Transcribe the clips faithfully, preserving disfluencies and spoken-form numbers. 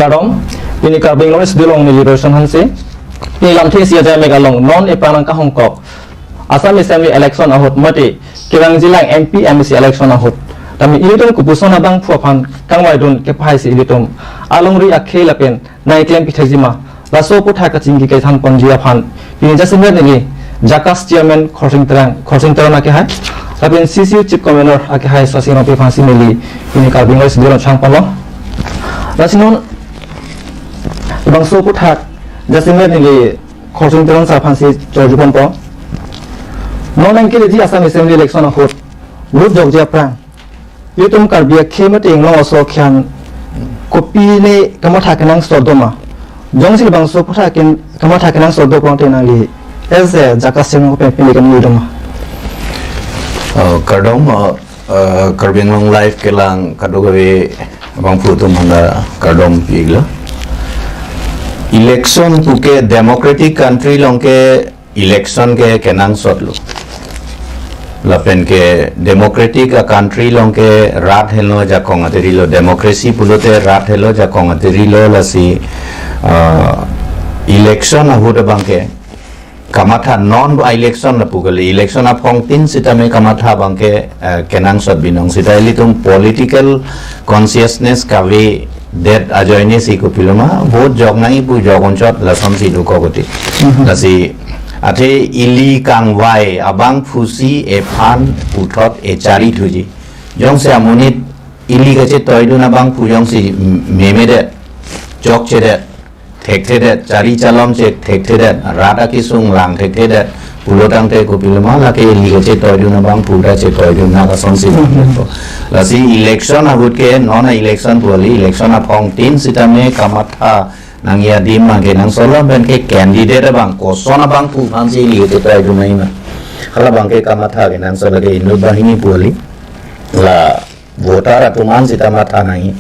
Kardom, pini Karbi Anglong Studio along neli Roshan Hanse. Pini lamthe isi ajai mek along non epang nangkahongkok Assam Assembly election ahut mate kevangjilang M P M A C election ahut tame ilitum kopuson abangphu aphan kangvaidun kepahai si ilitum alongri akhei lapen nangklem pithekjima, laso aputhak kachingki kethan ponji aphan pini jasemet neli JACAS Chairman Khorsing Terang, Khorsing Terang akehai lapen C C U Chief Convener akehai Sasi Rongpi aphan si neli pini Karbi Anglong Studio along chang ponlo. Lasi non labangso aputhak jasemet neli Khorsing Terang sir aphan si chorju ponpo. Non nangkeleji Assam Assembly election ahut vote jokji aphrang ilitum Karbi akhei mate inglong aso akhan kopine kamatha kenangsot doma? Jongsi labangso aputhak ken kamatha kenangsot do pulote nangli as a JACAS Chairman pen pine kami doma? Oh, kardom, uh, uh, Karbi Anglong Live kelang kadokave abangphu atum aphan ta kardom pilo. Election puke democratic country along ke election ke kenangsotlo. Lapen ke democratic a country along ke rat henlo jakong atiri lo, democracy pulote rat henlo jakong atiri lo, lasi, uh, election ahut abang ke kamatha non a election lapu kali, election aphongtin sitame kamatha abang ke, eh, kenangsot binong sita ilitum political consciousness kavedet ajoine si kopiloma vote jok nangji pu jok unchot lasonsi dokok oti. Lasi athe ili kangvai abangphu si ephan puthot echari thuji. Jongsi amonit ili kachetoidun abangphu jongsi memedet, jokchedet, thekthedet, chari chalomche thekthedet, rat akesung lang thekthedet pulo tangte kopiloma lake ili kachetoidun abangphu ta chetoidun nang asonsi. Lasi election ahut ke non a election pu kali, election aphongtin sitame kamatha nangji adim abang kenangsot lapen ke candidate abang koson abangphu aphansi ili kachetoidun nangji ma, hala abang ke kamatha kenangsot, lake inut banghini pu kali. La voter atum an sita matha nangji.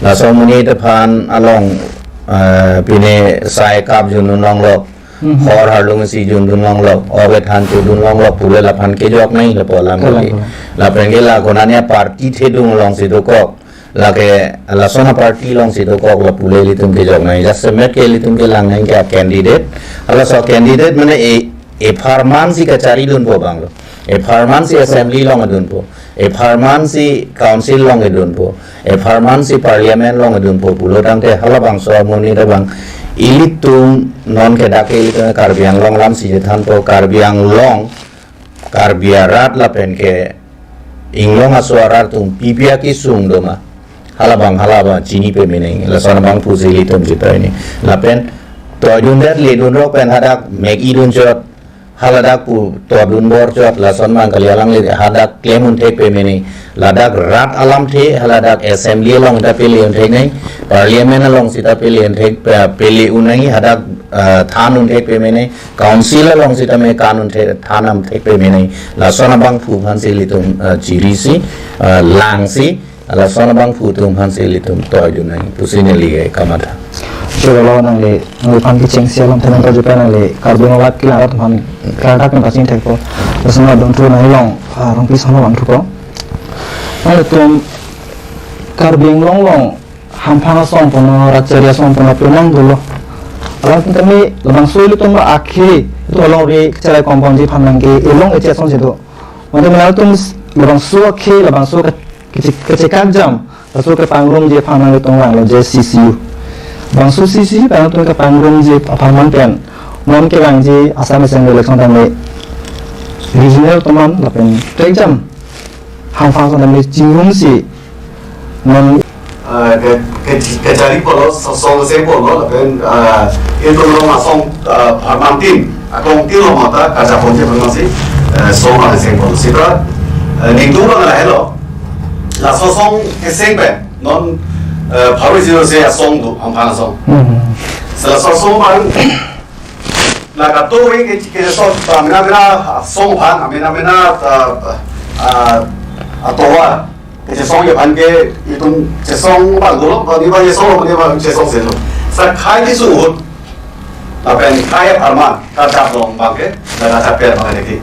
Laso amonit aphan along, eh, pine sai kap jundun longlo, hor harlung si jundun longlo, ok kethan chodun longlo pule laphan kejok nangji lapu alam. Kalang, kali, kalang. Lapen ke la konane party thedung alongsi dokok, lake lason a party alongsi dokok la pule ilitum kejok nangji. Jasemet ke ilitum kelang nangji ke a candidate. Halaso candidate mane e, epharman si kacharidunpo abanglo. Epharman si assembly along adunpo. Epharman si council along edunpo. Epharman si parliament along edunpo pulo tangte halabangso amonit abang ilitum non ke dak ke ilitum Karbi Anglong alam si chethanpo, Karbi Anglong, Karbi arat lapen ke inglong aso arat atum pipi akesung doma, halabang halabang chini pame nangji, lason abangphu si ilitum chetoini. Lapen toidundet ledunrok pen hadak mek-idun chot, haladak pu todun bor chot, lason abang kali, alangli hadak klem un thek pame nangji, ladak rat alamthe haladak assembly along ta pele un thek nangji, parliament along sita pele un thek, eh, pele un nangji, hadak, eh, than un thek pame nangji, council along sitame kan un thek, than un thek pame nangji, lason abangphu aphansi ilitum, eh, chiri si, eh, lang si, lason abangphu atum aphansi ilitum toidun nangji pusi neli ke kamatha. Choro lo nangli, nangliphan kechengsi alam thenang kaju pen nangli Karbi Anglong Live kelang arat aphan klardak pen pachini thekpo. Lason adon thu nangli along, ah, Rongpi ason along thupo. Nanglitum Karbi Anglong along hamphang asong punon, ratchari asong punon penang dolo. Alam tame labangso ilitum akhei, ilitum alongri cherai komponji aphan nangke, ilong eche asonsi do. Mane nanglitum labangso akhei, labangso ke, kechek, kechekak jam, laso kepangrumji aphan nangtum langlo je C C U. Bangso C C U pen nangtum kepangrumji apharman pen non kevangji Assam Assembly election tame regional atum an lapen trek jam hamphang ason tame chingrumsi non, ah, ke, ke, kechari pulo, so, song se pulo, lapen, ah, ilitum along asong, ah, pharman tin, akong tin lo mata, kacha ponji pharman si, eh, song a seng pulo. Sita, eh, ningdung abang lahelo. Laso song keseng pen, non, eh, pharo isi lo se asong do, hamphang asong. Hmm. Sela so song abang, la kato we ke, ke so, ah, mena mena, ah, song aphan, ah, mena mena, ah, ah, atovar kechesongji aphan ke itum chesong abang dolo, bang iba chesong, bang iba chesong se lo. Sa khai kesung ahut, lapen khai apharman, kachap long abang ke, la kachap per abang ke.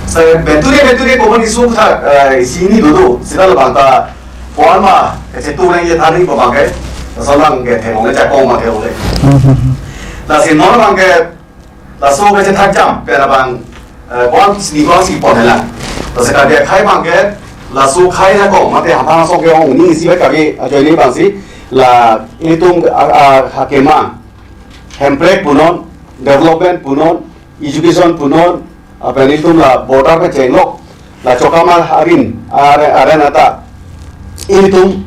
Sa benturi benturi common issue tha, eh, isi hini dodo, sita labang ta, puan ma, kachetu nangji than nangpo abang ke. Laso abang ke theklongle, jakong abang theklongle. Lasi non abang ke laso kachethak jam pen abang, eh, bang sini bang si pon helang. Lasi Karbi akhei abang ke laso khei jakong mate hamphang asong ke-ong ni isi bai Karbi ajoine abang si la itum a, a, hakemang, hemprek punon, development punon, education punon, lapen itum la border kachenglok, la chokama arin, are, are nata itum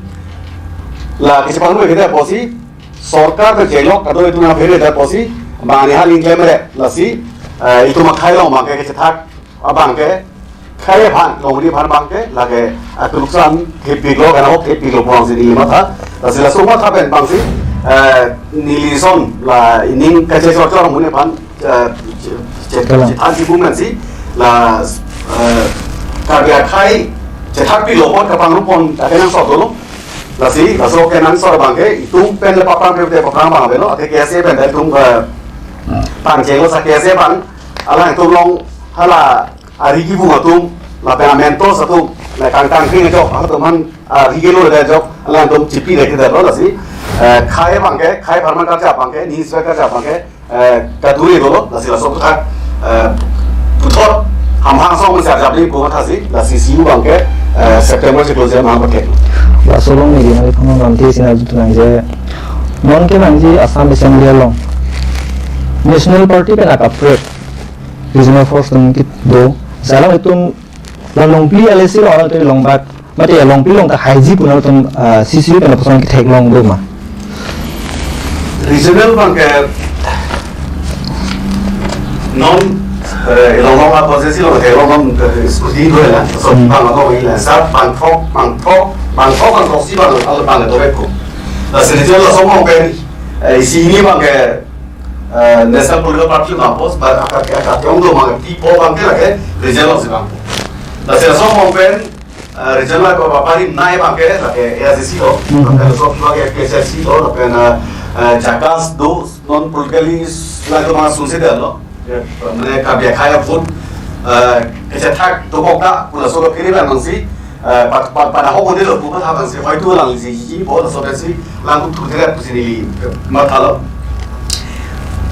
la kachepanglo kete apotsi, sorkar kachenglok kado itum na phere apotsi, mane hal ingklemre, lasi, eh, itum akhei along abang ke kachethak abang ke, khei aphan, longri aphan abang ke, lake, ah, keluksan thepiklo, kana hok thepiklo pulang si neli matha. Lasi laso matha pen abang si, eh, neli son la ining kachechor chor amonit aphan, eh, che-, che-, Kalang. Chethan si bumen si, la, eh, Karbi akhei chethakpilo apot kapangrup pon akenangsot dolo. Lasi, laso kenangsot abang ke, itum pen le paprang pe te paprang abang avelo, ate K S A pen le itum, eh, pangchenglo sa K S A abang, alangtum along hala ari kibung atum, lapen amentos atum, la kangkang kring ajok, atum aphan, ah, ari kelo le ajok, alangtum chipi le kedetlo lasi, eh, khei abang ke, khei apharman karja abang ke, ni swa karja abang ke, eh, kadure dolo, lasi laso aputhak, eh, puthot, hamphang asong si arjap ni pu matha si, la C C U abang ke, eh, September chiklo jen abang pathek. Laso along neli nangli aphan lamthe si nangjuthu nangji, non kevangji Assam Assembly along National Party pen akaprek regional force atum kedo, jalang itum la Longpli L A C along, alangtum Longbak, mate Longpli along ta haiji pu nangtum, ah, C C U pen lapuson ketheklong do ma? Regional abang ke non, eh, ilong long apa sih lo, eh, long long, eh, studi do la. So, Hmm. Abang ako ila, sa, bangkok, bangkok, bangkok, bangkok si abang, al abang do ko. Lasi regional laso abang pen, eh, isi ini abang ke, eh, National Political Party abang pos, ba, akar, akar, akar, yong do abang, tipo abang ke lake, regional si abang. Lasi laso abang pen, eh, regional ko bapari nai abang ke, lake A I C C lo, Hmm. Lapen so abang ke P S S C lo, lapen, eh, eh, JACAS do, non politically, la do abang sunse dalo. Ya, mane Karbi akhei aphan, eh, kachethak dokok ta, pu laso kaphere abang si, eh, pa, pa, pada ho model lo, pu matha abang si, hoitu lang si, ji, bo, laso abang si, lang tu tu pu si neli, mathalo.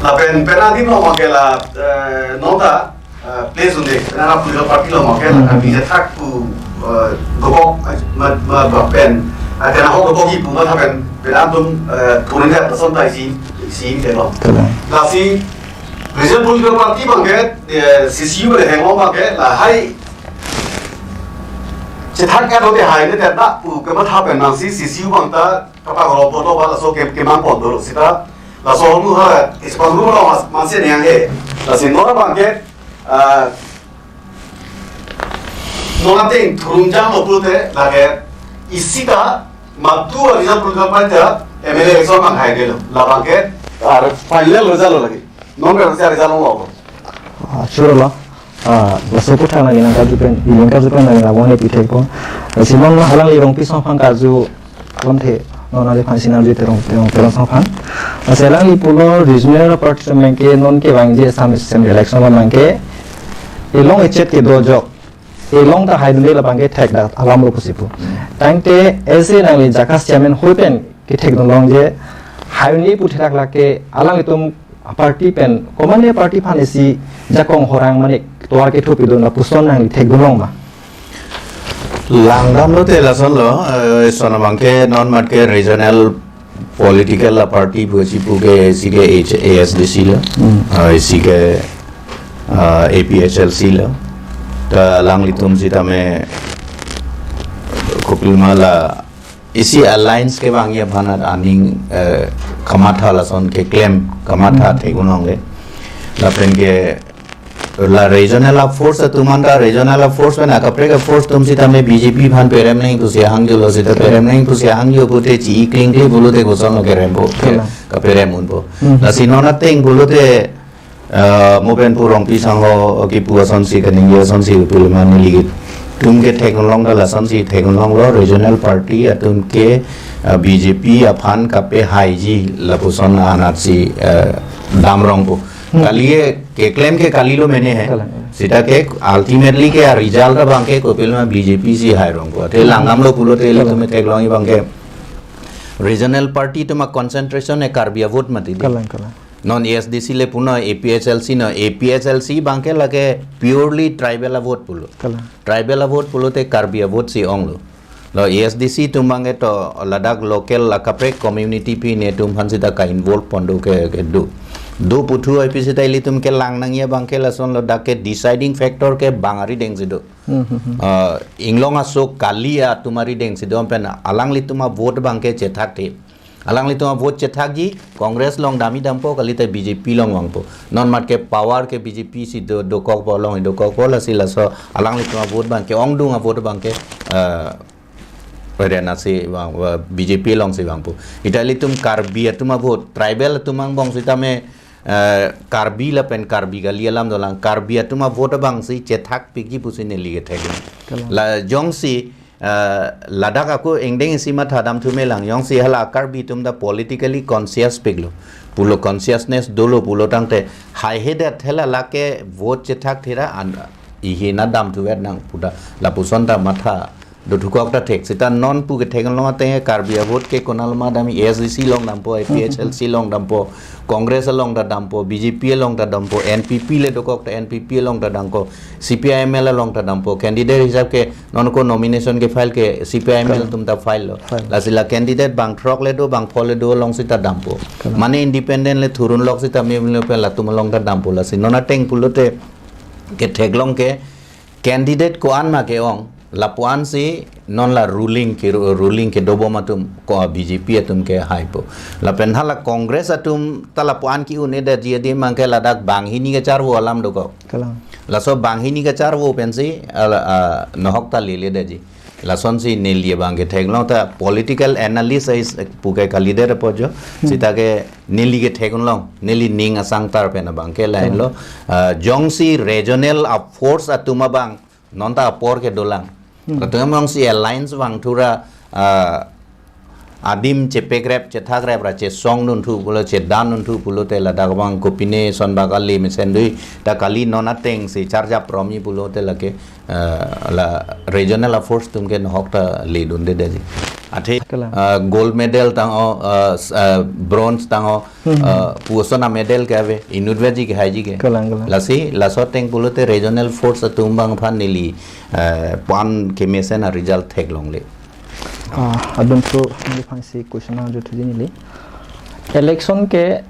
Lapen, pen adim lo abang ke la, eh, nota, eh, place unde, pen ana political party lo abang ke la, Hmm. Karbi kachethak pu, eh, dokok, eh, ma, ma, ma, pen, eh, pen ho dokok ji pu matha pen, pen atum, eh, turun ya, lason ta isi, isi ke lo. Kalang. Lasi, Regional Political Party abang ke, eh, C C U le henglo abang ke, lahai chethak ka do te hai ne teta pu kematha pen nang si C C U abang ta kapaklo pon do ba laso ke, kemang pon dolo sita. Laso nu ha, isi pangrum lo mas, mansi nang he. Lasi non abang ke, ah, non ateng thurung jang lo pulote, lake isi ta, matu Regional Political Party ta, M L A election abang hai delo. Labang ke, ah, final result lo lagi. Non ke result lo. Ah, sure lo. Ah, laso aputhak nangli nangkarju pen, ili nangkarju pen nangli labang le pithekpo. Si non alangli Rongpi asong aphan karju ponthe, non neliphansi nangkarju Terang, Terang, Terang asong aphan. Si alangli pulo regional party abang ke non kevangji Assam Assembly election abang ke, ilong echet kedo ajok, ilong ta haidunde labang ke thekdak alam lo pusi pu. Tangte ese nangli JACAS chairman ahoi pen kethekdun longji, haidunde pu thekdak lake alanglitum party pen, komatne party aphan isi jakong horang mane tovar kethupidun lapuson nangli thekdun long ma? Langdam lote lason lo, eh, son abang ke non mat ke regional political la party pu isi pu ke isi ke H-, A S D C lo, Hmm. Ah, isi ke, ah, A P H L C lo. Ta alanglitum sitame kopima la isi alliance kevangji aphan aning, eh, kamatha lason keklem kamatha Hmm. thekdun longle. Lapen ke la regional a force atum anta regional a force pen akaprek a force atum sitame B J P aphan perem nangji pusi hangjo lo sita perem nangji pusi hangjo pute chi-i klingkli pulote koson lo kerempo, ke, Kalang. Kaperem unpo. Hmm. Lasi non ateng pulote, eh, mo pen pu Rongpi asong ho, kipu asonsi kaningje asonsi pu le mane nelitum kethekdun long ta lasonsi thekdun longlo regional party atum ke, eh, B J P aphan kapehaiji lapuson anatsi, eh, damrongpo. Hmm. Kali ke keklem ke kali lo mene he. Kalang. Sita ke ultimately ke result abang ke kopima B J P si hairongpo. Te Hmm. langdam lo pulote Kalang. Ilitum theklong abang ke Regional party atum aconcentration e Karbi avote mati di. Kalang, kalang. Non A S D C le punon A P H L C non, A P H L C abangke lake purely tribal avote pulo. Kalang. Tribal avote pulote Karbi avote si onglo. Lo A S D C atum abangke to ladak local akaprek community pi netum aphan sita ka-involve pon do ke, kedo. Do puthu ai pi sita ilitum kelang nangji abangke lasonlo, dak ke deciding factor ke bang arideng si do. Hmm, hmm, hmm. Ah, inglong aso kali atum arideng si do pen alanglitum avote abangke chethak the. Alanglitum avote chethakji, Congress along damji dampo, kalite B J P along vangpo. Non mat ke power ke B J P si do, dokokpo, along dokokpo, lasi laso alanglitum avote abangke, ongdung avote abangke, ah, Haryana si vang, ah, B J P along si vangpo. Ita ilitum Karbi atum avote, tribal atum angbong sitame, eh, Karbi lapen Karbi kali alam dolang, Karbi atum avote abang si chethak pikji pusi neli kethek. Kalang. La jongsi, eh, ladak ako engdeng isi matha damthu melang, jongsi hala Karbi atum ta politically conscious piklo. Pulo consciousness dolo pulo tangte, haihedet hela lake vote chethak thera an, ihe na damthu vet nang puta, lapuson ta matha dothukok ta thek. Sita non pu kethek along ateng Karbi avote ke konat ma damji, A S D C along dampo, A P H L C along dampo, Congress along ta dampo, B J P along ta dampo, N P P le dokok ta N P P along ta dampo, C P I M L along ta dampo. Candidate hisab ke non ko nomination ke file ke C P I M L Kalang. Atum ta file lo. File. Lasi la candidate bang throk le do, bang pho le do along sita dampo. Kalang. Mane independent le thurun lok sita me le pen latum along ta dampo. Lasi non ateng pulote ketheklong ke candidate ko-an ma ke-ong, lapu-an si non la ruling ke, ruling kedobom atum ko B J P atum ke haipo. Lapen hala Congress atum ta lapu-an ke-un-edetji adim abangke ladak banghini kacharvo alam dokok. Kalang. Laso banghini kacharvo pensi, ah, ah, nohok ta leledetji. Lasonsi neli abangke theklong ta political analysis pu ke kalidet apo jo. Hmm. Sita ke neli ketheklong, neli ning asang tar pen abangke lahenlo. Hmm. Ah, jongsi regional a force atum abang non ta apor kedolang. Hmm. Latum jongsi alliance vangthu ra, ah, adim chepekrep, chethakrep ra chesongdunthu pulo, chedandunthu pulote ladak abang kopine son ba kali mesen dui, ta kali non ateng si charja promi pulote lake, ah, la regional a force atum ke nohok ta ledundedetji. Athe, Kalang. Ah, gold medal tangho, ah, s-, ah, bronze tangho, Hmm. ah, pu ason a medal ke ave, inutvetji ke haiji ke. Kalang, kalang. Lasi, laso ateng pulote regional force atum abang aphan neli, ah, pu-an kemesen a result theklongle. Ah, adun thu neliphan si question nangjutthuji neli. Election ke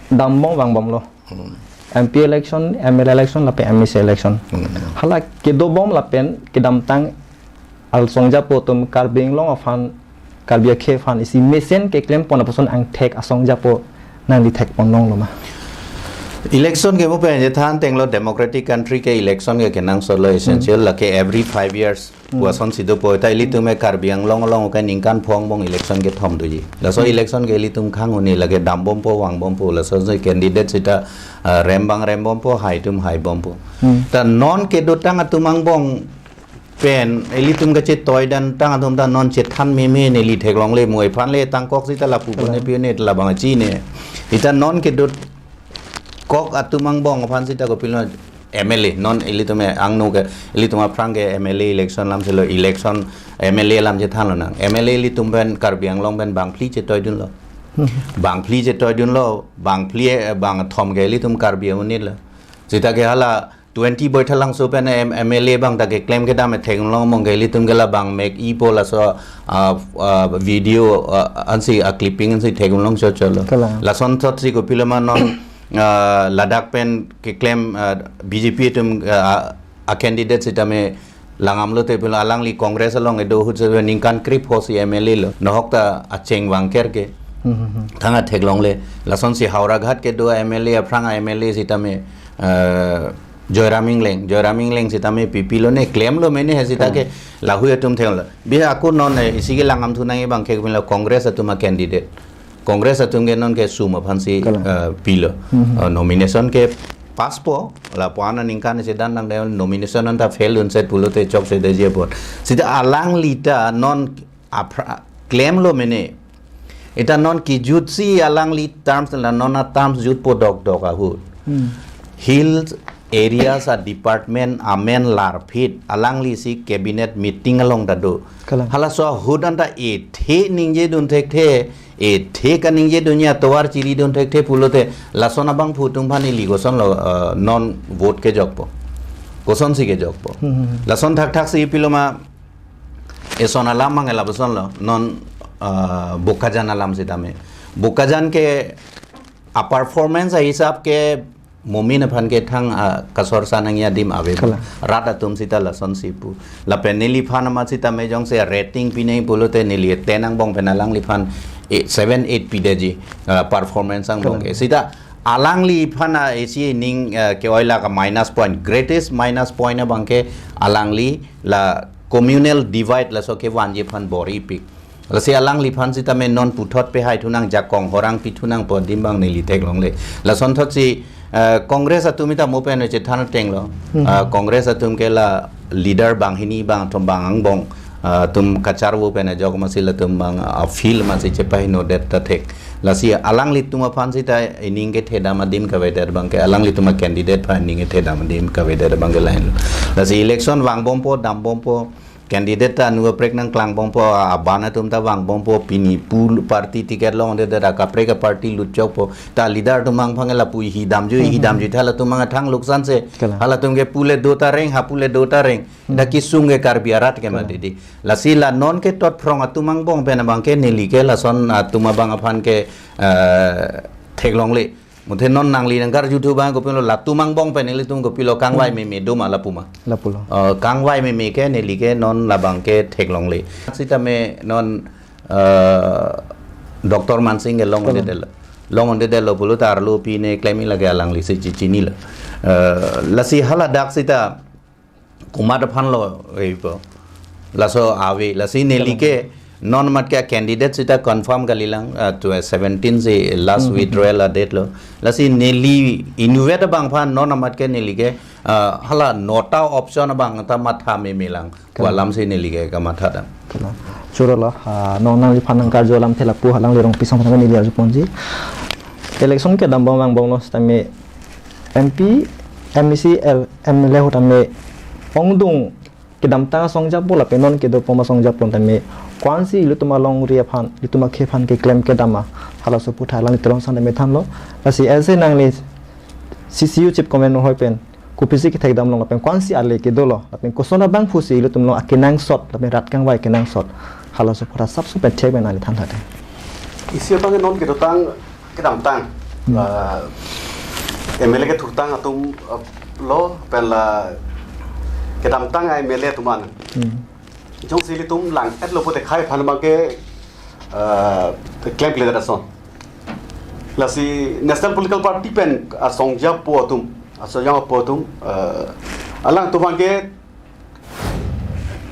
dambom vangbomlo. Hmm. M P election, M L A election, lapen M A C election. Hmm. Hala kedobom lapen kedamtang asong japo atum Karbi Anglong aphan, Karbi akhei aphan isi mesen keklem pon apuson angthek asong japo nangli thek pon longlo ma? Election ke mo pen je than tenglo, democratic country ke election ke kenangsotlo essential. Hmm. Lake every five years Hmm. pu ason si dopo, ta ilitum e Karbi Anglong along ke ningkan pho angbong election kethom doji. Laso Hmm. election ke ilitum khang-un-e, lake dambompo vangbompo, laso si candidate sita, ah, rembang rembompo, hai atum haibompo. Hmm. Ta non kedotang atum angbong pen ilitum kachetoidantang atum ta non chethan meme neli theklongle, mo ephan le tangkok sita lapu Kalang. Bone pione labang chine. Ita non kedot kok atum angbong aphan sita kopilo M L A, non ilitum e angno ke, ilitum aphrang ke M L A election alam silo, election M L A alam chethanlonang. M L A ilitum pen Karbi Anglong pen bangphli chetoidunlo. Hmm. Bangphli chetoidunlo, bangphli, eh, bangthom ke ilitum Karbi amonitlo. Sita ke hala twenty Baithalangso pen M-, M L A abang ta keklem kedam e theklong mong ke ilitum ke labang mek-ipo laso, ah, ah, video, ah, ansi a clipping ansi theklong chotchotlo. Kalang. Lasonthot si kopilo ma non, ah, ladak pen keklem, ah, B J P atum, ah, a candidate sitame langamlote pulo, alangli Congress along kedo ahut si ningkan krepho si M L A lo. Nohok ta acheng vangker ke. Hmm, hmm, hmm. Thang a theklongle. Lasonsi Howraghat kedo M L A, aphrang a M L A sitame, eh, Joyram Engleng, Joyram Engleng sitame P P lo ne, klemlo mene he sita ke, Hmm. lahui atum thenglo. Bi ako non, eh, isi ke langamthu nangji abangke pilo Congress atum a candidate. Congress atum ke non ke sum aphan si, Kalang. eh, pilo. Hmm. Eh, nomination ke pass po, lapu-an aningkan si dan nang de nomination anta fail dunset pulote chokche detji apot. Sita alangli ta non aphra-, klemlo mene. Ita non kejutsi alangli terms la non a terms jutpo dokdok ahut. Hmm. Hills areas a department amen larphit alangli si cabinet meeting along ta do. Kalang. Halaso ahut anta ethe ningje dun thekthe, ethe kaningje dunji atovar chiri dun thekthe pulote lason abangphu atum aphan ili kosonlo, eh, non vote kejokpo. Kosonsi kejokpo. Hmm. Lason thakthak si pilo ma eson alam mang ela kosonlo non, eh, Bokajan alam sitame. Bokajan ke a performance a hisab ke Momin aphan ke thang, ah, kasor sa nangji adim ave. Kalang. Rat atum sita lasonsi pu. Lapen neliphan amat sitame jongsi rating pinei pulote neli ten angbong pen alangliphan, eh, seven, eight pidetji, ah, performance angbong Kalang. Ke. Sita alangliphan a isi ning, ah, ke-oi la ka minus point, greatest minus point abang ke alangli la communal divide laso kevangji aphan bor-ipik. Lasi alangliphan sitame non puthot pehai thunang, jakong horang pi thunangpo adim abang neli theklongle. Lasonthotsi, eh, Congress atum ita mo pen chethan atenglo. Hmm. Ah, Congress atum ke la leader banghini bangthom bang angbong, ah, atum kacharvo pen ajok masi latum abang, ah, field masi chepahinodet ta thek. Lasi alanglitum aphan sita ining kethedam adim kavedet abang ke, alanglitum a candidate aphan ining kethedam adim kavedet abang ke lahenlo. Lasi election vangbompo, dambompo, candidate ta anu kaprek nangklangbompo, aban atum ta vangbompo, pini pu party ticket longledet, akaprek a party lutchokpo. Ta leader atum abang aphan ke lapu ihi damjui, ihi Mhm. damjui, ta latum abang athang luksan se. Kalang. Halatum ke pule do ta reng, ha pule do ta reng. Hmm. Dak kesung ke Karbi arat ke Kalang. Mati di. Lasi la non ke totphrong atum angbong pen abang ke neli ke lason atum abang aphan ke, eh, theklongle. Muthe non nangli nangkarjuthu abang kopilo latum angbong pen nelitum kopilo kangvai Hmm. meme do ma lapu ma. Lapulo. Eh, kangvai meme ke neli ke non labang ke theklongle. Sitame non, eh, Doctor Mansing ke long Kalang. Undedetlo. Long undedetlo pulo ta arlo pine klem-i lake alangli si chichinilo. Eh, lasi haladak sita komat aphanlo, eh, po. Laso ave, lasi neli ke non amat ke candidate sita confirm kalilang, ah, to seventeen si last Hmm, hmm, hmm. withdrawal a date lo. Lasi neli inutvet abang aphan non amat ke neli ke, ah, hala nota option abang ta matha memelang. Kalang. Walam si neli ke kamatha dam. Kalang. Chorolo, ah, non nangliphan nangkarju alamthe lapu alangli Rongpi asong aphan neli arjuponji. Election kedambom vangbomlo sitame M P, M A C, L-, M L A ahut tame ongdung kedamtang asong japo lapen non kedo pom asong japo tame ko-ansi ilitum alongri aphan, ilitum akhei aphan keklem kedam ma, halaso aputhak alangli telong sang tame thanlo. Lasi ese nangli C C U Chief Convener ahoi pen kopisi kethekdam long lapen ko-ansi ale kedolo lapen koson abangphu si ilitum along akenangsot lapen rat kangvai kenangsot, halaso aputhak sapso pen thek pen nangli than thate. Isi abang non kedotang kedamtang, Hmm. ah, M L A kethurtang atum, ah, lo pen la kedamtang a M L A atum an. Hmm. Jongsi ilitum lang-etlo pute khei aphan abang ke, ah, klemkle ason. Lasi National Political Party pen asong japo atum, asong japo atum, ah, alangtum abang ke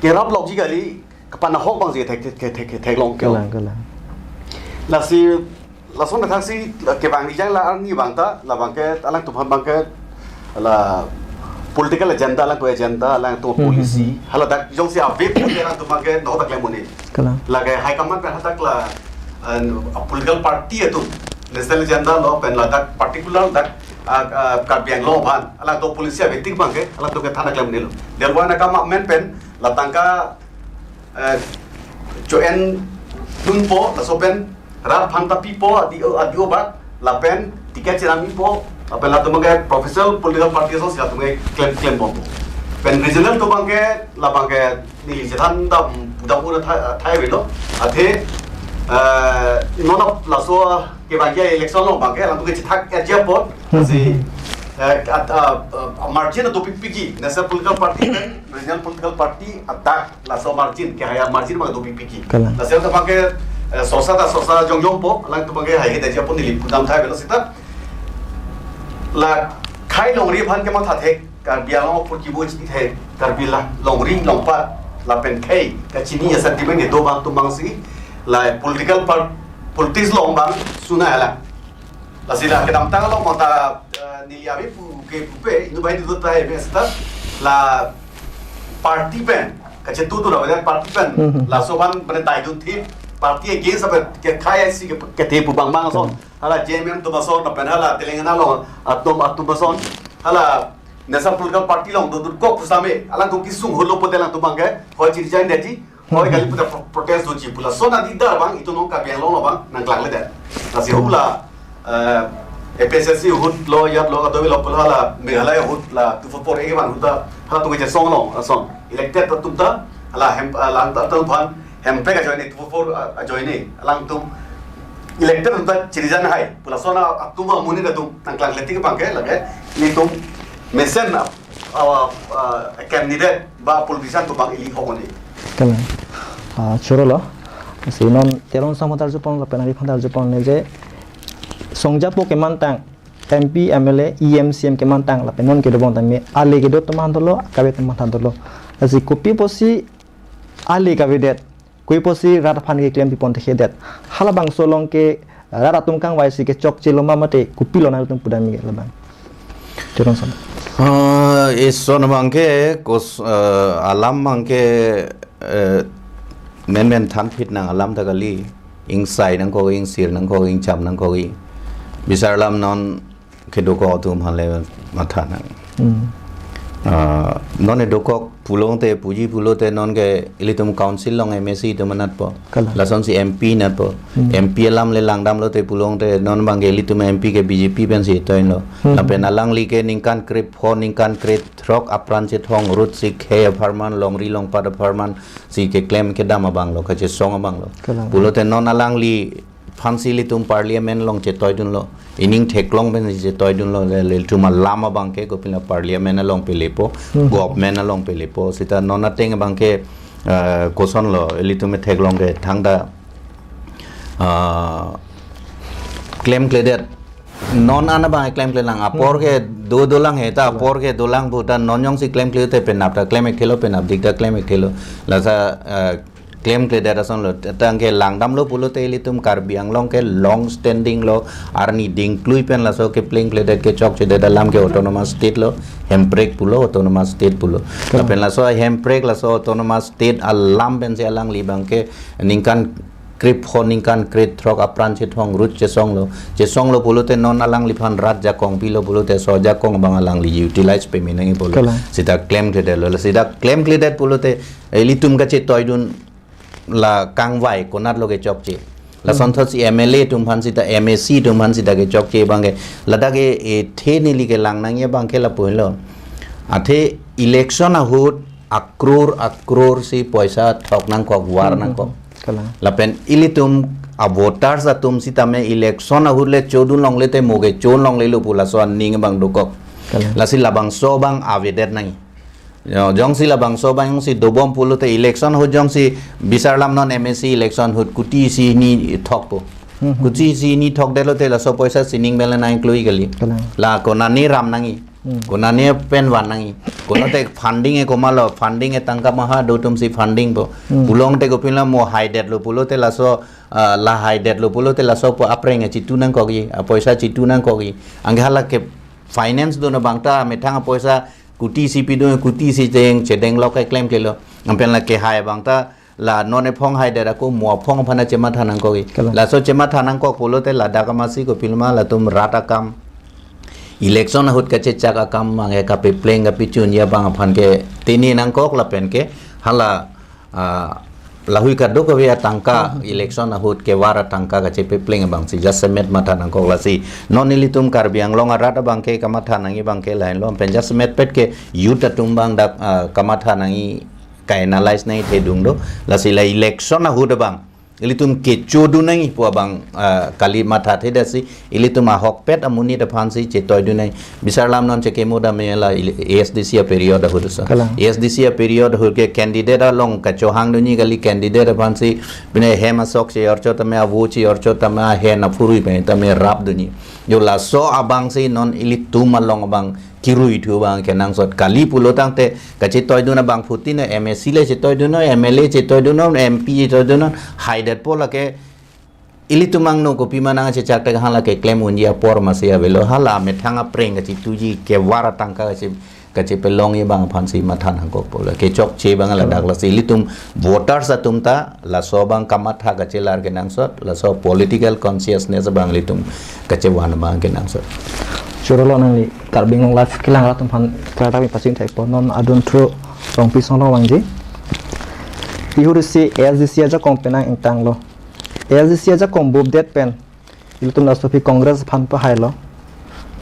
kerap lokji kali, kapanahok abang si thek, thek, thek, thek, theklong ke. Kalang, kalang. Lasi, lason thaksi kevang ijang la arni abang ta, labang ke, alangtum aphan abang ke, la political agenda, alangtum agenda, alangtum Hmm, hmm, policy, hmm. Haladak jongsi ave pute alangtum abang ke, no ta klem un-e. Kalang. Lake high command pen hadak la, an, political party atum, national agenda lo pen ladak particular dak, ah, ah, Karbi Anglong aphan, alangtum policy ave tik abang ke, alangtum kethan klem un-elo. Thereby na kam amen pen, la tangka, eh, cho-en dunpo, laso pen rat aphan ta pipo, adi-o, adi-o bak, lapen ticket chenam-ipo, lapen latum abang ke professional political party asonsi latum ke klem, klembompo. Pen regional atum abang ke, labang ke neli chethan dam, dam un-e thai, thai avelo. Athe, eh, non ap laso kevangji election along abang ke, latum ke chethak-etji apot, Hmm, si, hmm, hmm. eh, at, ah, ah, margin adopikpikji, national political party pen regional political party adak laso margin, kehai amargin abang dopikpikji. Kalang. Lasi atum abang ke, eh, sosa ta sosa jongjongpo, alangtum abang ke haihedetji apot neli pudam thai avelo sita. La khei longri aphan kematha thek, Karbi Anglong apor kibo chini thek, Karbi la longri longpat, lapen khei kachini asat diben kedo abang atum abang si, la political par-, politics along abang suna alang. Lasi la kedamtang along abang ta, eh, neli ave pu ke pupe, inut bai inut ta ave sita, la party pen, kachetu tu la party pen, Hmm, hmm. laso aphan pen dai dun thip, party against apa ke khei si ke, kethe pu abang abang ason, Hmm. hala J M M atum ason, lapen hala Telangana along atum, atum ason, hala National Political Party along dodun kok pusitame alangtum kesung ahut lo pulote alangtum abangke hoi chiri-resign detji, hoi kali puta pro- protest doji pu lason adidar abang itum non Karbi Anglong along abang nangklang ledet. Lasi hula eh, A P H L C ahut lo, ijat lo, kadokave lo pulo hala Meghalaya ahut la two four four A one ahut ta halatum kachesong along ason elected atum ta hala hem alangtum aphan Hemprek ajoine two four four ajoine alangtum elected atum ta chiri-resign hai pu lason atum amonit atum nangklang ledet abangke lake nelitum mesen a, a, a candidate ba politician atum abang ili hokoni. Kalang. Ah, choro lo. Si non Teron Sangma ta arjupon lapen neliphan ta arjupon ne je songjapo kemantang M P, M L A, E M, C E M kemantang lapen non kedo bong tame ale kedo atum aphan dolo, akabe atum aphan dolo. Lasi kopi pusi ale kavedet, kopi pusi rat aphan keklem pipon thekthedet. Halabangso along ke rat atum kangvai si kechokche lo ma mate kopilo nangtum pudam ke labang. Teron Sangma. Ah, ison abangke kos eh, alam abangke eh, menmen thanphit nang alam ta kali, ingsai nangkok, ingsir nangkok, ingcham nangkok. Bisar alam non kedokok atum aphan le matha nang. Hmm. Ah, non edokok pulote puji pulote non ke ilitum council along M A C atum anatpo. Kalang. Lasonsi M P natpo. Hmm. M P alam le langdamlote pulote non abangke ilitum M P ke B J P pensi toilo. Hmm. Lapen alangli ke ningkan krepho, ningkan krethrok apran chethong rut si khei apharman, longri longpat apharman si keklem kedam abang lo, kachesong abang lo. Kalang. Pulote non alangliphan si ilitum parliament along chetoidunlo. Ining theklong pensi chetoidunlo, le, le ilitum alam abangke kopilo parliament along pelepo, Hmm. government along pelepo. Sita non ateng abangke eh, kosonlo, ilitum theklong ke thangta ah, klemkledet. Non an abang klemkle lang. Apor ke do dolang he ta, apor ke dolang pu ta non jongsi klemkle te penap ta klem-ik thelo, penapdik ta klem-ik thelo. Lasi eh, klemkledet asonlo. Tangke langdamlo pulote ilitum Karbi Anglong ke long standing lo, arni dingklui pen laso keplengkledet kechokchedet alam ke autonomous state lo, Hemprek pulo, autonomous state pulo. Kalang. Lapen laso Hemprek laso autonomous state alam pensi alangli abangke ningkan krepho, ningkan krethrok apran chethong rut chesonglo. Chesonglo pulote non alangliphan rat jakong pilo pulote laso jakong abang alangli utilize peme nangji pulo. Kalang. Sita klemkledetlo. Sita klemkledet pulote ilitum kachetoidun la kangvai konatlo kechokche. Lasonthotsi M L A atum aphan sita, M A C atum aphan sita kechokche abangke. Ladak ke ethe neli kelang nangji abangke lapulo. Athe election ahut akror akror si poisa thok nangkok, var Hmm. nangkok. Kalang. Lapen ilitum a voters atum sitame election ahut le chodun longle te mo ke chon longlelo pu laso aning abang dokok. Kalang. Lasi labangso abang avedet nangji. Yo, jongsi labangso abang jongsi dobom pulote election ahut jongsi bisar alam non M A C election ahut kuti isi hini thokpo. Hmm, hmm. Kuti isi hini thokdetlote laso poisa sining bela nang klui kali. Kalang. La konane ram nangji. Hmm. Konane pen van nangji. Kono te funding e komatlo, funding e tangka maha do atumsi funding po. Hmm. Pulote kopilo mo haidetlo pulote laso ah, la haidetlo pulote laso po apreng chitu nangkokji, apoisa chitu nangkokji. Anke hala ke finance dun abang ta methang apoisa kuti isi pidun, kuti isi cheng chedeng lok keklem klelo. Anpen la kehai abang ta la non ephong haidet ako mo aphong aphan chematha nangkokji. Kalang. Laso chematha nangkok pulote ladak amatsi kopiloma latum rat akam, election ahut kachechak akam abang ke kapepleng kapechunji abang aphan ke tini nangkok lapen ke hala ah, lahui kadokave atangka Hmm. election ahut kevar atangka kachepepleng abangsi jasemet matha nangkok lasi. Non ilitum Karbi Anglong arat abangke kamatha nangji abangke lahenlo pen jasemetpet ke youth atum abang dak ah, kamatha nangji ka-analyze nangji thedung do. Lasi la election ahut abang ilitum kechodun nangji pu abang ah, kali matha thedetsi ilitum ahokpet amonit aphansi chetoidun nangji. Bisar alam non chekemo dam la ili-, A S D C a period ahut so. Kalang. A S D C a period ahut ke candidate along kachohangdunji kali candidate aphansi pine hem asok che orchot tame avo che orchot tame ahen aphurui pen tame rapdunji. Yo laso abangsi non ilitum along abang kirui thu abang kenangsot kali pulo tangte kachetoidun abangphutin M A C le chetoidun, M L A chetoidun, M P chetoidun, haidetpo lake ilitum angno kopima nangchechak te hala keklem unji apor masi avelo hala methang apreng kachituji kevar atangka kachi kachipelongji abang aphansi matha nangkokpo la kechokche abang ladak lasi ilitum voters atum ta laso abang kamatha kachelar kenangsot laso political consciousness abang ilitum kachevan abang kenangsot. Choro lo nangli Karbi Anglong Live kelang arat atum aphan kata mi pachini thekpo, non adun thro Rongpi Songlong vangji. Pihur isi A S D C ajakong penang ingtanglo. A S D C ajakong bupdet pen ilitum laso aphi Congress aphan pahailo.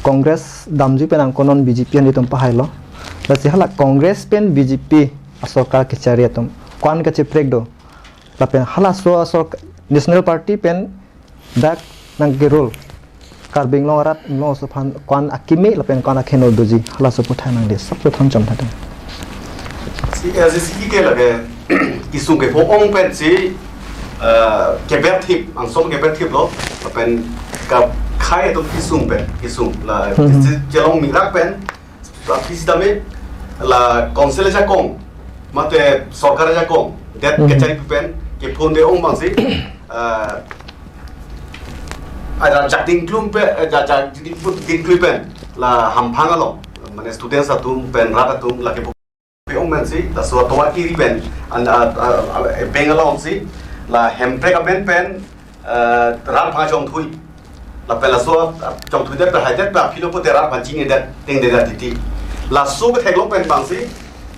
Congress damji penang konon B J P an ilitum pahailo. Lasi hala Congress pen B J P asorkar kechari atum ko-an kacheprek do. Lapen halaso asor National Party pen dak nangkerul Karbi Anglong arat Anglong aso aphan ko-an akimi lapen ko-an akheno doji, halaso aputhak nangli sap lo thon chom thate. Si A S D C ke lake kisung kepho ong pensi, eh, keber thip, angsom keber thip lo, lapen kakhai atum kisung pen, kisung la, Hmm. District Chelong Mingrak pen, la kisitame la Council ajakong, mate sorkar ajakong, det Hmm. kechari pen, kepho de ong abangsi, eh, ajak dingklum pen, eh, ajak, ajak dingklum, dingklum pen, la hamphang along, mane students atum pen rat atum, lake pi ong pensi, laso atovar kiri pen, an, a, a, a, bank alongsi, la Hemprek amen pen, eh, rat aphan chongthui. Lapen laso, a, chongthui det pen haidet pen aphi lo pote rat aphan chingni det, tengde det titi. Laso kethek lo pen abangsi,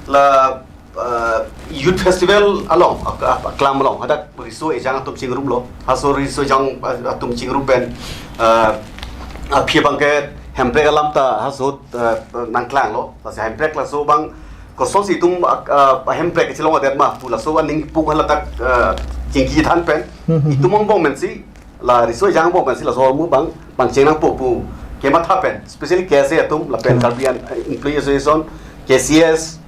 la, eh, Youth Festival along, a, a, aklam along, hadak riso ejang atum chingrum lo, halaso riso ejang, a, atum chingrum pen, eh, aphi abangke Hemprek alam ta halaso, eh, nangklang lo, lasi Hemprek laso abang kosonsi itum, ah, ah, Hemprek kechelong adet ma, pu laso aning pu hala dak, ah, chingki than pen. Hmm, hmm, hmm. Itum angbong pensi, la riso ejang angbong pensi, laso ahormu abang, pangcheng nangpo pu kematha pen, especially K S A atum, lapen Hmm. Karbi an, eh, Employee Association, K C S,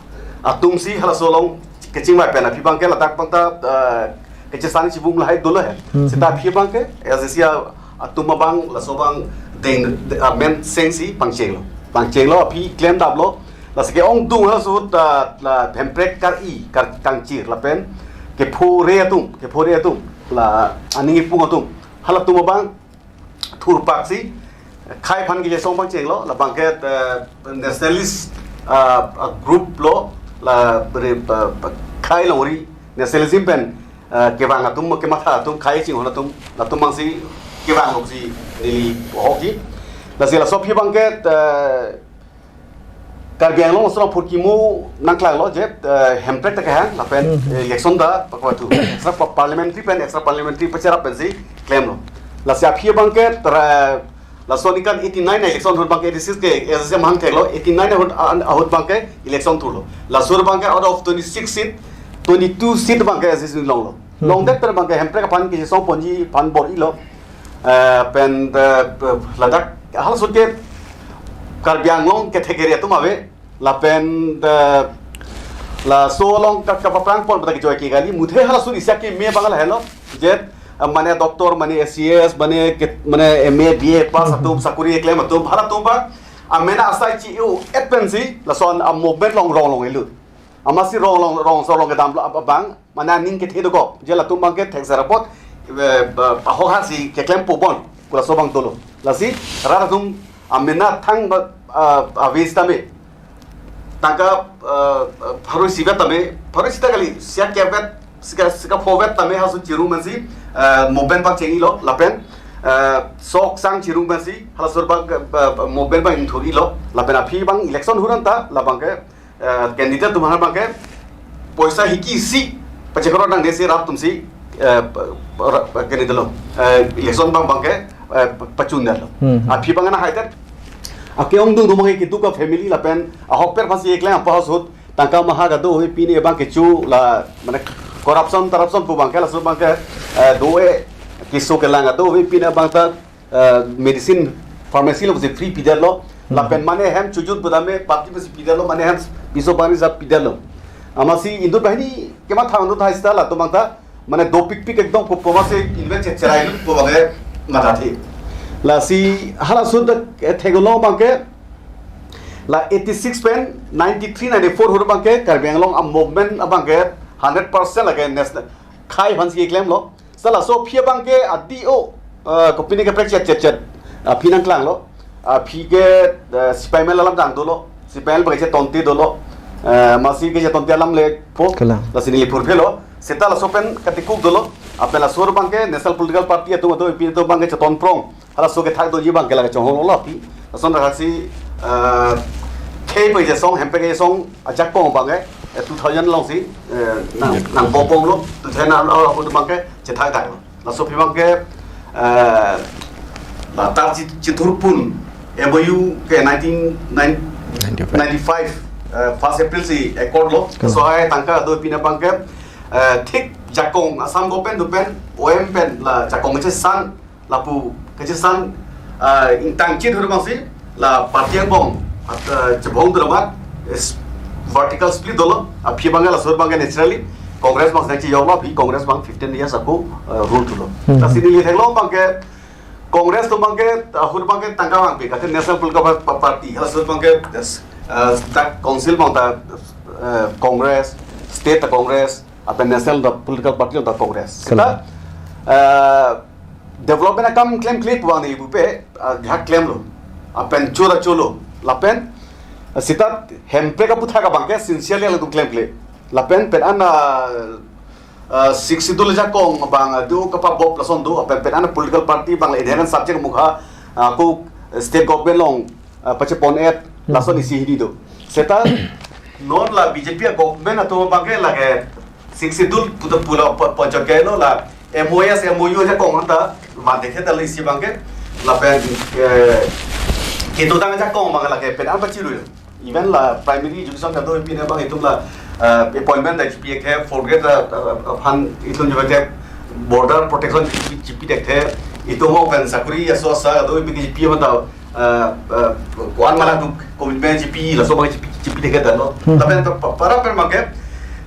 atumsi halaso along kachingvai pen, aphi abangke ladak abang ta, ah, kachesang chibum lahai dolo he. Hmm, Seta hmm. Aphi abangke, A S D C a-, atum abang, laso abang, deng, de-, ah, men sengsi, pangcheng lo. Pangcheng lo, aphi klem dap lo, lasi ke-ongdung halaso ahut, ah, la Hemprek kar-i, kar kangchir lapen kepho-re atum, kepho-re atum, la aning ipung atum, halatum abang thurpaksi khei aphan kejasong pangcheng lo, labangke, eh, nationalist, ah, ah, group lo, la bre, ah, khei longri nationalism pen, ah, kevang atum, kematha atum, khei chinghon atum, latum abangsi kevang loksi neli hoki. Lasi laso aphi abangke, eh, Karbi Anglong aso apor kimo nangklang lo je, eh, Hemprek ta kehang, lapen, Hmm, hmm. eh, election ta pakwa tu. Extra pa-, parliamentary pen, extra parliamentary pacherap pensi klem lo. Lasi aphi abangke tra-, laso aningkan eighty-nine election ahut abangke eighty-six ke, eh, se mahang thek lo, eighty-nine ahut, ah, ahut abangke election thur lo. Laso abangke out of twenty-six seat, twenty-two seat abangke A S D C long lo. Hmm. Longdet pen abangke Hemprek aphan kejasong ponji aphan bor-i lo. Eh, pen, eh, ladak halaso ahut ke Karbi Anglong kethek area atum ave, lapen, eh, laso along ka-, kapaprang pon pada kejoi ke kali, muthe halaso ahut isi akeme abang lahelo, je, eh, mane doctor, mane A C S, mane ke, mane M A, B A pass Hmm. atum, sakuri keklem atum, halatum abang, amena asai chi-o-et pensi, lason a-movement along rong longlo. Amatsi rong long, rong so rong kedam lo ab-, abang, mane aning kethe dokok, je latum abangke thekser apot, eh, ba, pahok hasi keklempo bon, pu laso abang dolo. Lasi, rat atum amena thang ba, ah, ave sitame. Tangka, ah, ah, pharo isi vet tame, pharo isi ta kali, isi akep vet, isi ka, isi kapho vet tame halaso ahut chirum pensi, ah, movement abang cheng-i lo, lapen, ah, sok sang chirum pensi, halaso ahut abang, ah, ah, movement abang ingthur-i lo, lapen aphi abang election ahut an ta, labangke, eh, candidate atum aphan abangke poisa hiki isi pachekroi nangne si rat atumsi, eh, pa-, pa-, ra-, pa-, candidate lo, eh, election abang abangke, eh, pa-, pachun detlo. Hmm, hmm. Aphi abang nahaidet. Ake-ongdung atum abangke kedo ka family lapen ahokpet aphansi keklem apot ahut tangka maha kedo ave pine abang kecho la mane corruption, corruption pu abangke laso abangke, eh, do-e keso kelang kedo ave pine abang ta eh, medicine pharmacy alongsi free pidetlo. Hmm. Lapen mane hem chojut budame party pensi pidetlo, mane hem piso bani jat pidetlo. Amatsi inut banghini kematha inut hai seta latum abang ta, mane dopikpik ekdom pu, pu amatsi invent che-, cherai pu abangke mathathe. Lasi halaso ahut, eh, theklong abangke, la eighty-six pen ninety-three ninety-four ahut abangke, Karbi Anglong a-movement abangke hundred percent lake national khei aphansi klemlo. Seta laso aphi abangke adi o, eh, kopine kaprek chet chet chet. Aphi nangklanglo. Aphi ke, eh, C P I M L alam dang dolo. C P I M L abangke chetonte dolo. Eh, amatsi kechetonte alam lepo. Kalang. Lasi neli phurphelo. Seta laso pen katikuk dolo. Lapen laso ahut abangke national political party atum atum aphi atum abangke cheton prong. Halaso kethak doji abangke lake chonghong lo pi. Lason rahaksi, eh, khei pai je song, Hemprek ajakong abangke, eh, two thousand alongsi, eh, nang, nangbobomlo, two thousand along abangke chethakdaklo. Laso aphi abangke, eh, la tar chi-, chithurpon M O U ke nineteen ninety-five, eh, first April si accord lo. Laso ahai tangka do pine abangke, eh, thik jakong Assam government pen, O M pen la jakong chesan, lapu kachesan, ah, ingtang chit hur abangsi la party angbong, ah, chebong dramat, is vertical split dolo, aphi abangke laso abangke naturally Congress abang sedang chiyok lo, aphi Congress abang fifteen years ago, ah, rule thulo. Hmm. Lasi neli theklong abangke Congress atum abangke, ah, hur abangke tangka abang pi, kate National Political Pa-, Party, laso abangke, yes, ah, dak council abang ta, ah, Congress, state ta Congress, lapen national ta political party ta Congress. Kalang. Seta, ah, development akam klemkle pu abang neli pupe, ah, ha klemlo. Lapen chura cholo. Lapen, ah, seta Hemprek aputhak abangke sincerely alangtum klemkle. Lapen pen an, ah, ah, Sixth Schedule ajakong abang, ah, do kapabop lason do. Lapen pen an political party abang la inherent subject mukha, ah, ko state government along, ah, pachepon-et, hmm, lason isi hini do. Seta non la B J P a government atum abangke lake Sixth Schedule puta pula po-, ponchot ke lo la M O S, M O U ajakong anta van dekhe ta la isi abangke lapen, eh, kedodang ajakong abang lake pen an pachirui. Even la primary education kado pine abang itum la, eh, appointment ta chipi-et he, fourth grade, eh, eh, aphan itum jebate border protection chipi, chipi-et he, itum mo pen sakuri aso asa kado pine chipi mata, eh, eh, kuan mala tu commitment chipi, laso abang chipi, chipi-et he dalo. Hmm. Lapen pa-, para pen abangke,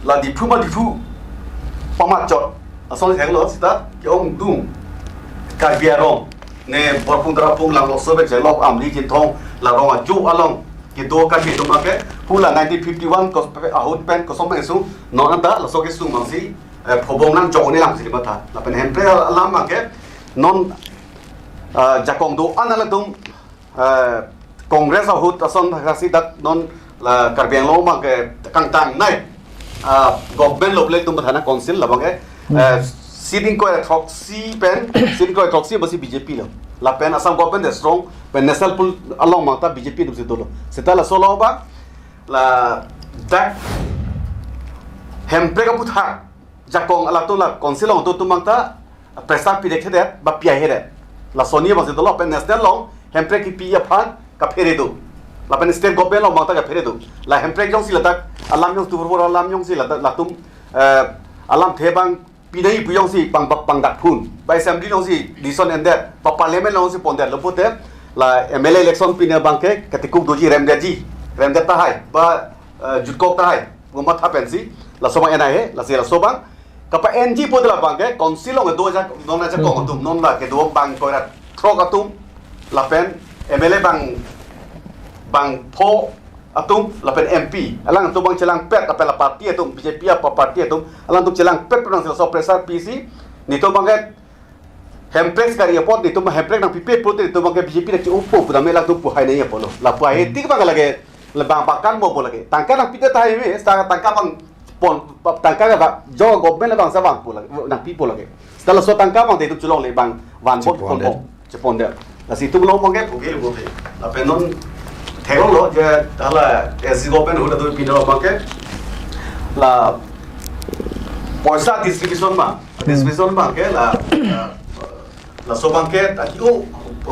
la Diphu ma Diphu pamachot, asol thenglo seta, ke-ongdung, Karbi arong, ne Borpung Tarapung Langloso pen Chelok Amri Jinthong, la rong aju along, kedo Karbi atum abangke, hu la nineteen fifty-one kos-, ahut pen kosonma kesung, non anta laso kesung abangsi, eh, phobong nang jong ne lang si matha. Lapen Hemprek alam abangke, non, eh, jakong do-an alangtum, eh, Congress ahut ason haksi dak non la Karbi Anglong abangke kangtang nai, ah, government lo ple atum pathana council labangke, eh, seat ingkoi throksi pen, seat ingkoi throksi masi B J P lo. Lapen Assam government de strong, pen national pool along abang ta B J P atumsi dolo. Seta laso along abang, la dak Hemprek aputhak jakong alangtum la council along do atum abang ta pressure pi-et hedet, ba pi-et hedet. Laso ni abangsi dolo pen national along Hemprek kipi aphan kaphere do. Lapen state government along abang ta kaphere do. La Hemprek jongsi ladak alam jong tu alam jongsi ladak latum, eh, alamthe abang pinai pu jongsi pang, pang, pangdak phun. Ba assembly jongsi decision endet, ba parliament jongsi pondet lo pute, la M L A election pine abangke katikuk doji remdetji, remdet tahai, ba, eh, jutkok tahai, pu matha pensi, laso abang enai he, lasi laso abang kapa-enji pu de labangke, council along do ajak, non ajakong atum, non la kedo bang ingkoi ra throk atum, lapen M L A bang, bangpho atum, lapen M P, alangtum abang chelangpet, lapen la party atum, B J P apa party atum, alangtum chelangpet penang sila so pressure pisi, netum abangke Hemprek kari apot, netum Hemprek nangpipe pute, netum abangke B J P nangchi-opo pu dame alangtum pu hai nai apotlo. La pu hai tik abang lake, la bang pakan mo bo lake. Tangka nangpi-et tahai me, tang-, tangka abang pon, pa-, tangka ke ba, jo government abang sa bang pu lake, nangpipo lake. Seta laso tangka abang de itum chelongle abang, van bot chepondet. Ponpo, chepondet. Lasi itum along abangke, oke, oke. Lapen non, theklonglo, je, hala, S C government ahut do pine abangke, la, poisa distribution ma, hmm, distribution abangke, la, la, laso abangke, tadi, oh,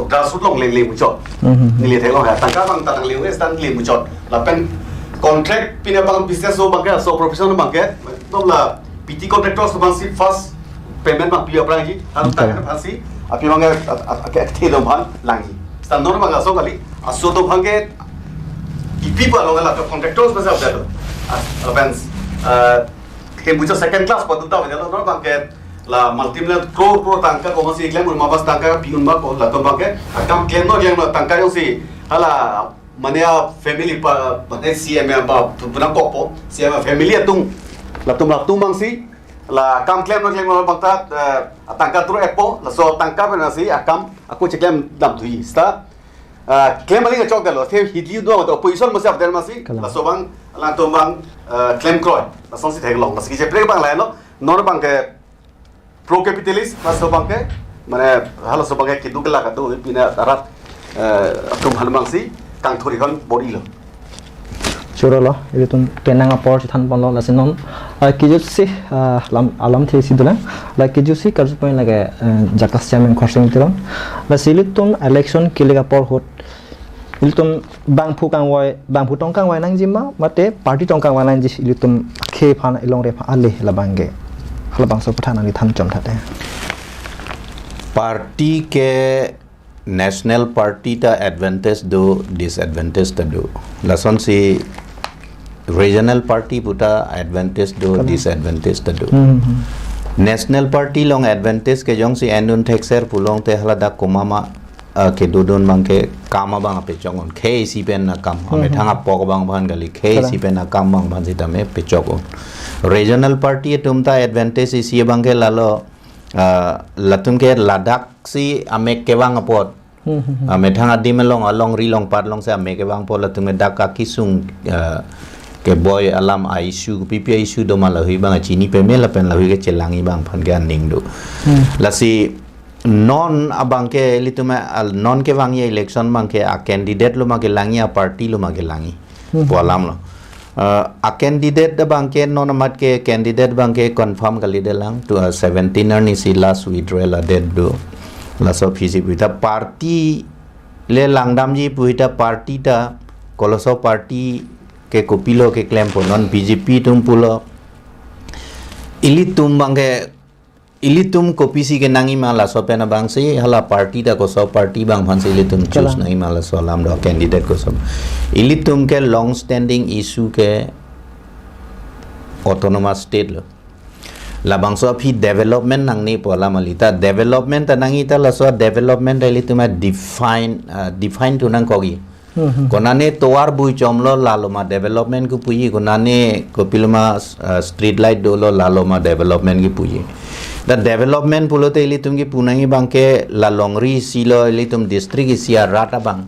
grassroot along leng leng muchot. Mhm. Neli theklong ha, tangka abang ta nangleng, eh, stan leng muchot. Lapen contract pine abang business lo abangke, so profession abangke, itum la P T contractors abangsi first payment abang pi aphrangji, an, okay, ta aphansi, aphi abangke, at, at, at, at, the dom aphan langji. Stan non abang aso kali, aso dom abangke, ipi pa along la contractors abangsi avelo. Ah, lapen, ah, ke muchot second class pa tu ta avelo, non abangke, la multi-million crore crore tangka ko masi klem un ma bas tangka pi un ma ko latum abangke akam klem non klem non tangka jongsi hala mane a family pa mane C M apa pu nangkokpo C M family atum latum latum abangsi la akam klem non klem non abang ta, eh, tangka tro-etpo laso tangka pen asi akam ako cheklem dam thuji seta, eh, klem aling achok dalo the hidi do opposition masi avdet masi. Kalang. Laso abang alangtum abang, eh, klem kroi lasonsi theklong lasi cheprek abang lahenlo non abangke pro capitalist, laso abangke, Mane halaso abangke keduk kelak ado pine arat, eh, atum aphan abangsi kangthurihon bor-ilo. Choro lo, ilitum penang apor chethan ponlo, lasi non, ah, kejutsi, ah, alam, alamthe isi dolang, la kejutsi karju point lake, eh, JACAS chairman Khorsing Teron. Lasi ilitum election kelek apor ahut ilitum bangphu kangvoi, bangphu tong kangvoi nangji ma, mate party tong kangvoi nangji, ilitum akhei aphan, ilongri aphan ale labangke. Halabangso aphuthak nangli than chom thate. Party ke national party ta advantage do, disadvantage ta do. Lasonsi regional party puta advantage do, Kalang. Disadvantage ta do. Hmm, hmm. National party along advantage ke jongsi endun thekser pulongte haladak komat ma, ah, kedodun abangke kam abang apechok un. Khei isi pen akam. Hmm, Amethang hmm. apok abang aphan kali. Khei Kalang. isi pen akam abang aphan sitame pechok un. Regional party atum ta advantage isi abangke lalo, ah, latum ke ladak si amek kevang apot. Hmm, hmm, hmm. Ah, methang adim along, alongri along pat alongsi amek kevang apot latum ke dak akesung, ah, keboi alam a-issue, P P I issue do ma lahui abang chini peme lapen lahui ke chelangji abang aphan ke aning do. Hmm. Lasi non abangke ilitum al-, non kevangji election abangke a-candidate lo ma kelangji, a-party lo ma kelangji. Hmm. Pu alam lo. Uh, a-candidate abangke non amat ke candidate abangke confirm kalidelang to, uh, seventeen arni si last withdrawal a-date do. Laso aphi si puta party le langdamji puta party ta koloso party ke kopilo keklempo, non B J P atum pulo. Ilitum abangke ilitum kopisi kenangji ma laso pen abangsi, hala party ta koso party abang aphansi ilitum choose Kalang. nangji ma laso alam do, candidate koso. Ilitum ke long standing issue ke autonomous state lo. Labangso aphi development nangne pu alam kali ta, development ta nangji ta laso development ta ilitum a-define, ah, define thu nangkokji. Hmm, hmm. Konane tovar bui chomlo lalo ma development kepuji, konane kopiloma, uh, street light dolo lalo ma development kepuji. Ta development pulote ilitum kepu nangji abangke la longri isi lo, ilitum district isi arat abang.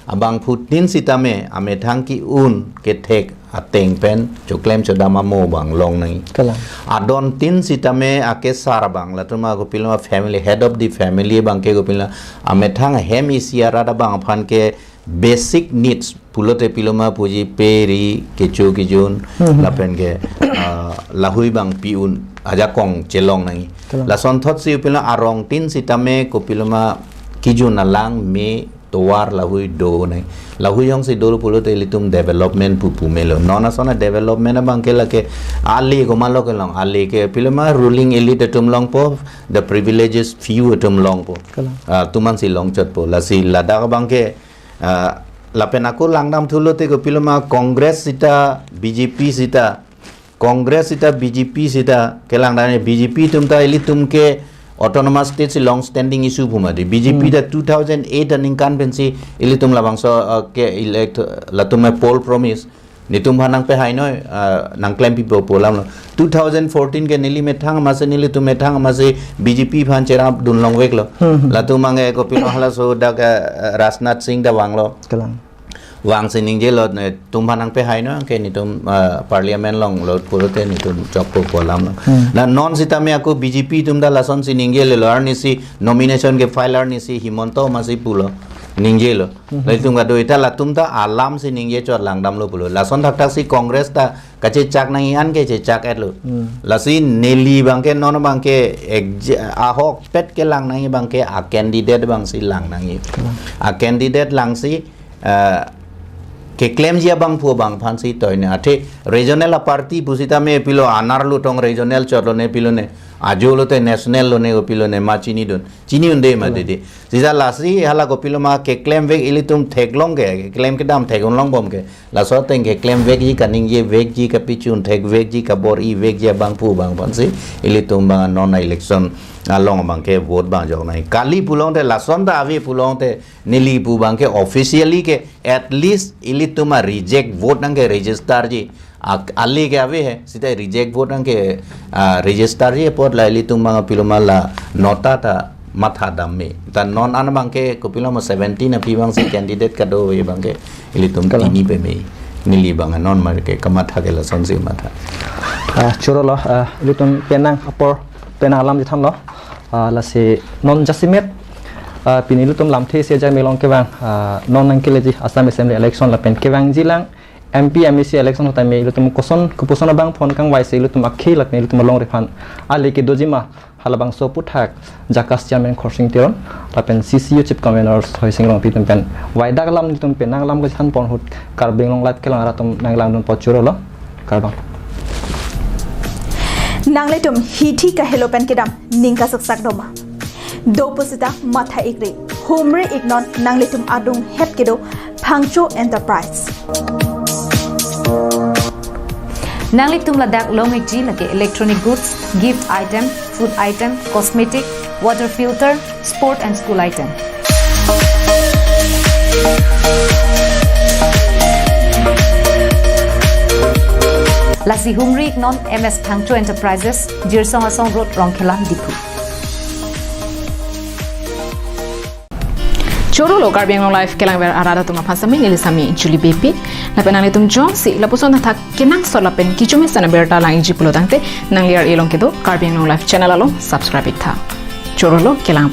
Abangphutin sitame amethang ke-un kethek ateng pen choklem chodam amo abang long nangji. Kalang. Adontin sitame akesar abang, latum ma kopiloma family, head of the family abangke kopiloma amethang hem isi arat abang aphan ke basic needs pulote piloma puji pe ri kecho kejun Hmm, hmm. lapen ke, ah, lahui abang pi-un ajakong chelong nangji. Kalang. Lasonthotsi piloma arongtin sitame kopiloma kejun alang me tovar lahui do nangji. Lahui jongsi dolo pulote ilitum development pu pumelo. Non ason a-development abangke lake ale komatlo kelong. Ale ke piloma ruling elite atum longpo, the privileges few atum longpo. Kalang. Ah, atum ansi longchotpo. Lasi ladak abangke, ah, lapen ako langdam thulote kopiloma Congress sita, B J P sita, Congress sita, B J P sita, kelangdam B J P atum ta ilitum ke autonomous state si long standing issue pu mati. B J P Hmm. ta two thousand eight aningkan pensi ilitum labangso, ah, ke elect, latum a-poll promise. Netum aphan nangpehai noi, ah, nangklempipo pu alam lo. Two thousand fourteen ke neli methang amatsi, nelitum methang amatsi B J P aphan cherap dun longveklo. Hmm, hmm. Latum ange kopilo halaso dak, ah, Rajnath Singh ta vanglo. Kalang. Vangsi ningjelo, netum aphan nangpehai noi, anke netum, ah, parliament along lo pulote netum chokpo pu alam lo. Hmm. Na non sitame ako B J P atum ta lasonsi ningjelo, arnisi nomination ke file arnisi Himanta amatsi pulo, ningjelo. Hmm. Latum kado-i ta latum ta alamsi ningje chot langdamlo pulo. Lason thakthaksi Congress ta kachechak nangji an kachechak-etlo. Hmm. Lasi neli abangke non abangke ekje-, ahokpet kelang nangji abangke a-candidate abangsi lang nangji. Kalang. A-candidate langsi, eh, keklemji abangphu abang aphansi toine. Athe regional a-party pusitame pilo anerlo tong regional chotlo ne pilone. Ajolo te national lone kopilone ma chinidun. Chini un-e ma Kalang. dede. Sisa lasi hala kopiloma keklemvek ilitum theklong ke, keklem kedam thek-un longbom ke. Laso ateng keklemvekji, kaningjevekji, kapichun thekvekji, kabor-ivekji abangphu abang aphansi ilitum abang non election along abangke vote abang jok nangji. Kali pulote lason ta ave pulote neli pu abangke officially ke at least ilitum a-reject vote nangke register ji. Ak-, ale ke ave he, sita reject vote nangke, ah, register ji apot la ilitum abang piloma la nota ta mathadam me. Ta non an abangke kopiloma seventeen aphi abangsi candidate kado-i abangke ilitum Kalang. tini peme. Neli abang non mar ke kamatha ke lasonsi matha. Ah, choro lo, ah, ilitum penang apor, penang alam chethanlo. Ah, lasi non jasemet, ah, pini ilitum lamthe isi ajai melong kevang, ah, non nangkeleji Assam Assembly election lapen kevangjilang M P, M A C election ahut tame ilitum koson, kopuson abang pon kangvaisi ilitum akhei lapen ilitum alongri aphan ale kedoji ma, halabangso aphuthak JACAS chairman Khorsing Teron lapen C C U chief convener Hoising Rongpi atum pen vaidak alam ilitum pen nanglam kachethan pon ahut Karbi Anglong Live kelang arat atum nanglangdun apot choro lo. Kardom. Nanglitum hithi kahelo pen kedam ning kasuksak doma? Do pusita matha ikri, humri iknon nanglitum adunghet kedo Phangcho Enterprise. Nanglitum ladak long ikji lake electronic goods, gift item, food item, cosmetic, water filter, sport and school item. Lasi humri iknon M S Phangcho Enterprises, Jirsong Asong Road, Rongkhelan, Diphu. Choro lo Karbi Anglong Live kelangver arat atum aphan sami, neli sami Julie Beypi. Lapen nanglitum jongsi lapuson athak kenangsot lapen kechomesen abirta lang ikji pulo tangte, nangli ar-e along kedo Karbi Anglong Live channel along subscribe iktha. Choro lo kelang.